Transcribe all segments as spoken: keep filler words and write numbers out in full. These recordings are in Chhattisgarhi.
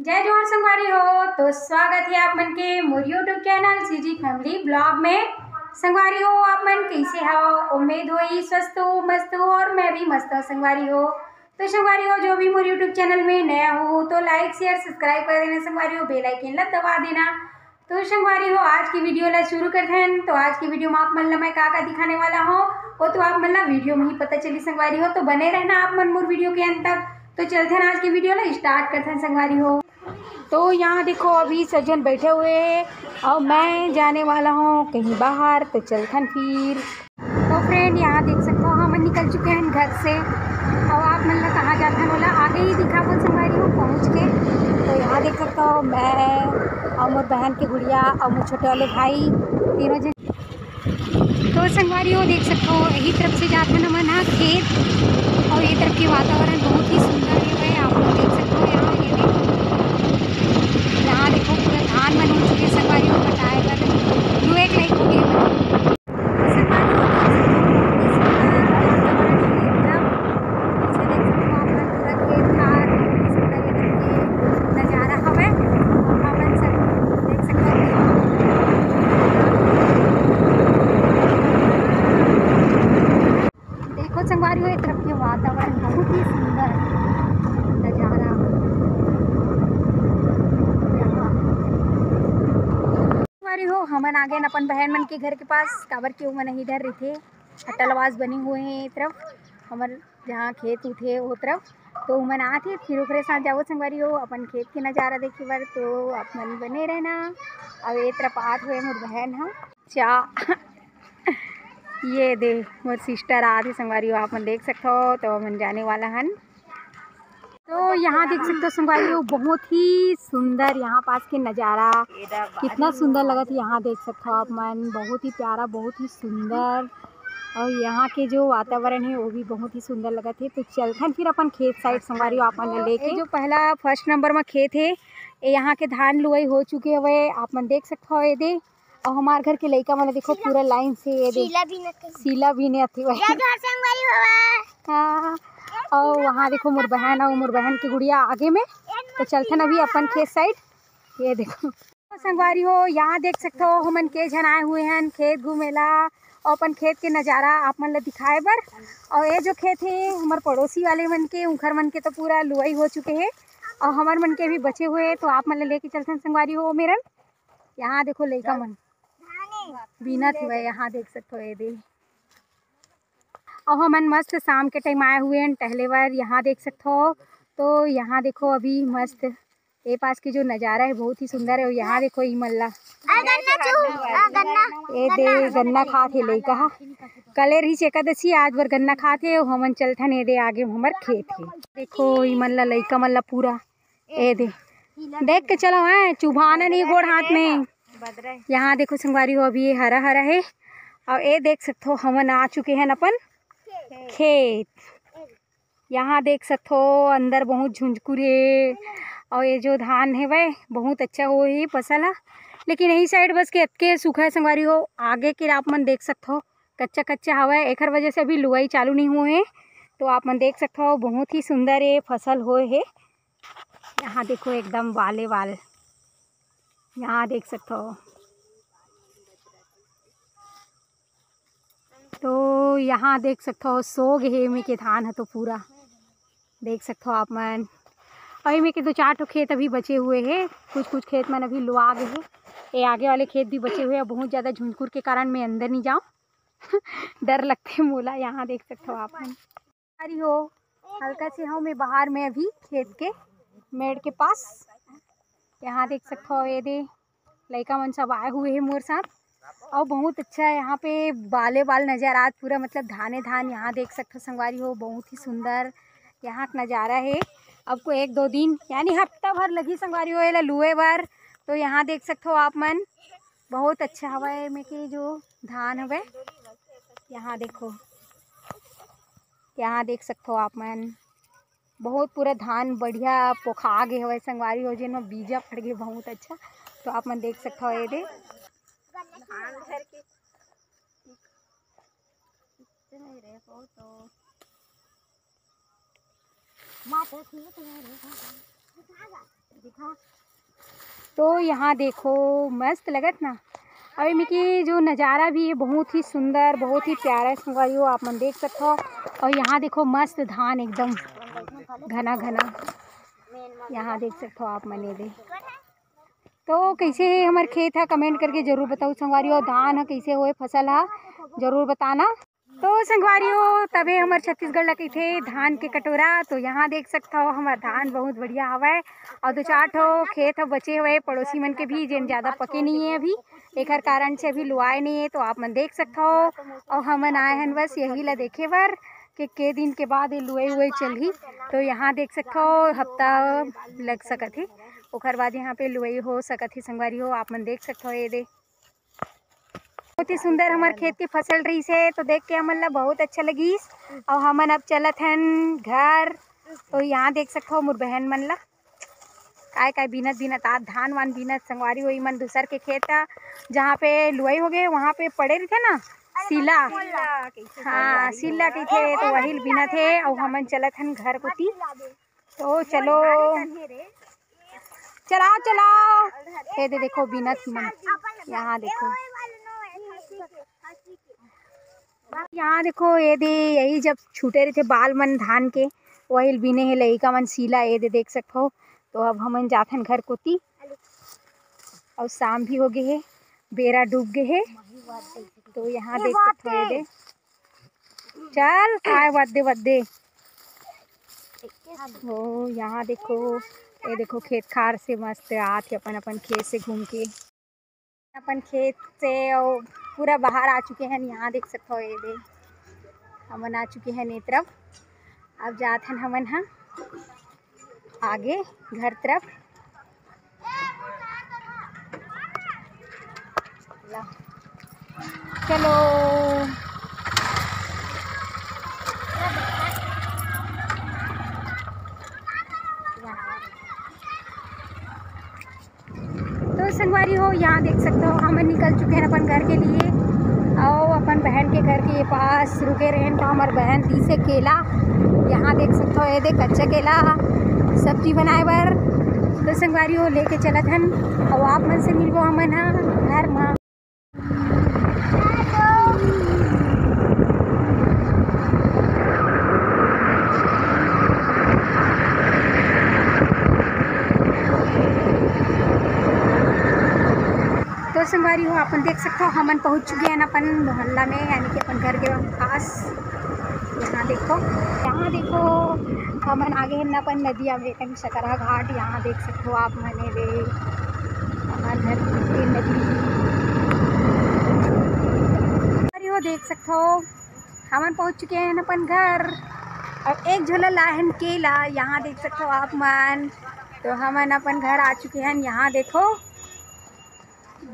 जय जोहार संगवारी हो। तो स्वागत हे आप मन के मोर YouTube channel CG Family Vlog में। संगवारी हो, आप मन कइसे हव? उम्मीद होही स्वस्थ हो, मस्त हो और मैं भी मस्त हूँ संगवारी हो। तो संगवारी हो, जो भी मोर YouTube चैनल में नया हो तो like, share, subscribe कर देना संगवारी हो, bell icon ला दबा देना। तो संगवारी हो, आज की video ला शुरू करथन। तो आज की video में आप मन ला मैं का का दिखाने वाला हूँ, वो तो आप मन ला video में ही पता चली संगवारी हो। तो बने रहना आप मन मोर video के अंत तक। तो चलथन आज की video ला start करथन संगवारी हो। तो यहाँ देखो, अभी सब झन बैठे हुए हैं और मैं जाने वाला हूँ कहीं बाहर। तो चलथन फिर। तो friend, यहाँ देख सकते हो, हम निकल चुके हैं घर से। और आप मन ला कहाँ जाथन, ओला आगे ही दिखाबो संगवारी हो पहुँच के। तो यहाँ देख सकते हो, मैं और मोर बहन के गुड़िया और मोर छोटे वाले भाई तीनों जन। तो संगवारी हो, देख सकते हो, यही तरफ से जाथन हमन ह खेत। और ये तरफ के वातावरण बहुत ही सुंदर हे भाई, आप लोग देख सकते हो। यहाँ ये देखो, यहाँ देखो, पूरा धान मन हो चुके संगवारी हो, कटाए बर लुए के लायक हो गए। देखो संगवारी हो, ये तरफ के वातावरण बहुत ही सुंदर नजारा। संगवारी हो, हमन आ गए अपन बहन मन के घर के पास, काबर के ओमन इधर रहिथे, हटलवास बने हुए हैं ये तरफ, हमर जहाँ खेत उत हे वो तरफ। तो ओमन आत हे, फिर ओकरे साथ जाबो संगवारी हो अपन खेत के नजारा देखे बर। तो आप मन बने रहना। अब ये तरफ आत हुए मोर बहन ह चा ये दे, मोर sister आत हे संगवारी हो, आप मन देख सकते हो। तो हमन जाने वाला हन। तो यहाँ देख सकते हो संगवारी हो, बहुत ही सुंदर यहाँ पास के नजारा, कितना सुंदर लगत हे। यहाँ देख सकते हो आप मन, बहुत ही प्यारा, बहुत ही सुंदर। और यहाँ के जो वातावरण है वो भी बहुत ही सुंदर लगत हे। तो चलथन फिर अपन खेत side संगवारी हो, आप मन ला लेके। ये जो पहला first number में खेत है, ये यहाँ के धान लुआई हो चुके हवे, आप मन देख सकते हो ये दे। और हमार घर के लइका मन देखो पूरा line से ये दे सीला बीनत हे। सीला बीने आथे भाई। जय जोहार संगवारी हो। हाँ, और वहाँ देखो मोर बहन और मोर बहन की गुड़िया आगे में। तो चलथन अभी अपन खेत side। ये देखो संगवारी हो, यहाँ देख सकते हो हमन के झन आए हुए हैं खेत घूमे ला और अपन खेत के नजारा आप मन ला दिखाए बर। और ये जो खेत है हमर पड़ोसी वाले मन के, उनकर मन के तो पूरा लुआई हो चुके हैं और हमर मन के भी बचे हुए हैं। तो आप मन ला लेके चलथन संगवारी हो मेरन। यहाँ देखो लइका मन बीनत हुए, यहाँ देख सकते हो ये दे। और हमन मस्त शाम के time आए हुए हैं टहले बर। यहाँ देख सकते हो, तो यहाँ देखो अभी मस्त ये पास के जो नजारा है बहुत ही सुंदर है। और यहाँ देखो ई मन ला ए दे गन्ना खात हे लइका हा। कले रहिस एकादशी, आज बर गन्ना खात हे। और हमन चलथन ए दे आगे हमर खेत हे। देखो ई मन ला लइका मन ला पूरा ए दे देख के चलो, हैं चुभाना नहीं गोड़ हाथ में। यहाँ देखो संगवारी हो, अभी ये हरा हरा है। और ये देख सकते हो हमन आ चुके हैं अपन खेत। यहाँ देख सकते हो अंदर बहुत झुंझकुर है। और ये जो धान है वह बहुत अच्छा हो ही फसल है, लेकिन यही side बस के अतके सूखा है संगवारी हो। आगे के आप मन देख सकते हो कच्चा कच्चा हवा है, एकर वजह से अभी लुआई चालू नहीं हुए है। तो आप मन देख सकते हो बहुत ही सुंदर ये फसल होए है। यहाँ देखो एकदम वाले वाल, यहाँ देख सकते हो। तो यहाँ देख सकते हो सोग हे एमे के धान है तो पूरा देख सकते हो आप मन। और एमे के दो चार ठो खेत अभी बचे हुए हैं, कुछ कुछ खेत मन अभी लुआ गए हैं। ये आगे वाले खेत भी बचे हुए हैं, बहुत ज़्यादा झुंझकुर के कारण मैं अंदर नहीं जाऊँ डर लगते मोला। यहाँ देख सकते हो आप मन। अरे हो, हल्का से हूँ मैं बाहर में अभी खेत के मेड़ के पास। यहाँ देख सकते हो ये दे लइका मन सब आए हुए हैं मोर साथ। और बहुत अच्छा है यहाँ पे, बाले बाल नजर आत पूरा, मतलब धाने धान। यहाँ देख सकते हो संगवारी हो, बहुत ही सुंदर यहाँ का नज़ारा है। अब को एक दो दिन यानी हफ्ता भर लगी संगवारी हो एला लुए बर। तो यहाँ देख सकते हो आप मन, बहुत अच्छा हवा है में के जो धान हवे। यहाँ देखो, यहाँ देख सकते हो आप मन, बहुत पूरा धान बढ़िया पोखा गे हवय संगवारी हो, जेन म बीजा पड़ गे बहुत अच्छा। तो आप मन देख सकते हो ये दे। तो यहाँ देखो, मस्त लगत ना। अउ एमे के जो नज़ारा भी है, बहुत ही सुंदर, बहुत ही प्यारा है संगवारी हो, आप मन देख सकथो। अउ यहाँ देखो, मस्त धान एकदम घना घना, यहाँ देख सकथो आप मन ये दे। तो कैसे है हमर खेत है, कमेंट करके जरूर बताओ संगवारी हो। धान है कैसे होए, फसल है, जरूर बताना। तो संगवारी हो, तबे हमर छत्तीसगढ़ ला कहिथे धान के कटोरा। तो यहाँ देख सकथो, हमर धान बहुत बढ़िया हवय। अउ दो चार ठो खेत ह बचे हुए पड़ोसी मन के भी, जेन ज्यादा पके नहीं है अभी, एकर कारण से अभी लुआए नहीं है। तो आप मन देख सकथो, अउ हमन आए हन बस यही ला देखे बर कि के दिन के बाद ये लुआई उआई चलही। तो यहाँ देख सकथो, हफ्ता लग सकत हे, ओकर बाद यहाँ पे लुआई हो सकत हे संगवारी हो। आप मन देख सकथो, ये दे बहुत ही सुंदर हमर खेत के फसल रहिस हे, तो देख के हमन ला बहुत अच्छा लगिस। अउ हमन अब चलत हन घर। तो यहाँ देख सकथो मोर बहन मन ला काय काय बीनत बीनत आत, धान वान बीनत संगवारी हो। मन दूसर के खेत, जहाँ पे लुआई हो गए, वहाँ पे पड़े रहिथे ना सिला, हाँ सिला कहिथे, तो वही ल बीनत हे। अउ हमन चलत हन घर कोती। तो चलो, चलाओ चलाओ। ये दे देखो बीनत मन, यहाँ देखो, यहाँ देखो, ये दे यही जब छूटे रहिथे बाल मन धान के, वही ल बीने हे लइका मन सिला। ये दे देख सकथो। तो अब हमन जाथन घर कोती, अउ शाम भी हो गए हे, बेरा डूब गए हे। तो यहाँ देख सकथो, ये दे चल काय वद्दे वद्दे। ओ यहाँ देखो, ये देखो खेत खार से मस्त आत हे अपन अपन खेत से घूम के, अपन खेत से। और पूरा बाहर आ चुके हैं। यहाँ देख सकते हो, ये दे हमन आ चुके हैं ये तरफ। अब जात हन हमन हा आगे घर तरफ। ला। चलो। तो संगवारी हो, यहाँ देख सकते हो, हमन निकल चुके हैं अपन घर के लिए। अउ अपन बहन के घर के पास रुके रहेन, तो हमर बहन दीसे केला, यहाँ देख सकते हो, ये दे कच्चा केला सब्जी बनाए बर। तो संगवारी हो, लेके चलत हन, अउ आप मन से मिलबो हमन हा घर मा। तो संगवारी हो, अपन देख सकते हो, हमन पहुंच चुके हैं अपन मोहल्ला में, यानी कि अपन घर के पास। यहाँ देखो, यहाँ देखो, हमन आगे हैं अपन नदिया में, कहीं सकरा घाट। यहाँ देख सकते हो आप, मने रे हमार घर के नदी। अरे वो देख सकते हो, हमन पहुंच चुके हैं अपन घर। और एक झोला लाहन केला, यहाँ देख सकते हो आप मन। तो हमन अपन घर आ चुके हैं। यहाँ देखो,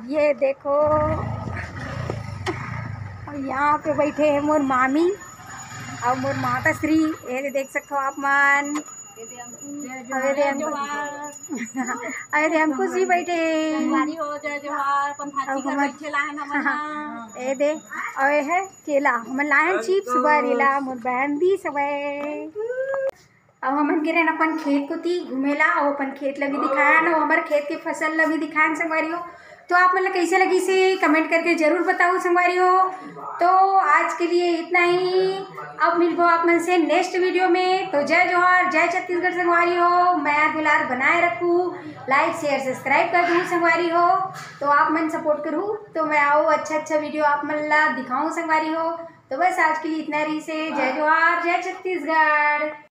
ये देखो, और यहाँ पे बैठे हैं मोर मामी और मोर माता श्री। ये देख सकते हो आप मन। अरे रे अंकुश, अरे रे अंकुश जी बैठे। संगवारी हो, जय जोहार। अपन भांची घर बैठे लाहन हमन हा। ये दे, और ये है केला, हमन लाहन चिप्स बरेला, मोर बहन दी सबे। अब हमन गे रहेन अपन खेत कोती घूमे ला, अउ अपन खेत ला भी दिखाएन, अउ हमर खेत के फसल ला भी दिखाएन संगवारी हो। तो आप मन ला कैसे लगिस हे, कमेंट करके जरूर बताओ संगवारी हो। तो आज के लिए इतना ही, अब मिलबो आप मन से नेक्स्ट वीडियो में। तो जय जोहार, जय छत्तीसगढ़ संगवारी हो, मया दुलार बनाए रखू, लाइक शेयर सब्सक्राइब कर दू संगवारी हो। तो आप मन सपोर्ट करू, तो मैं आऊ अच्छा अच्छा वीडियो आप मन ला दिखाऊं संगवारी हो। तो बस आज के लिए इतना रहिस हे। जय जोहार, जय छत्तीसगढ़।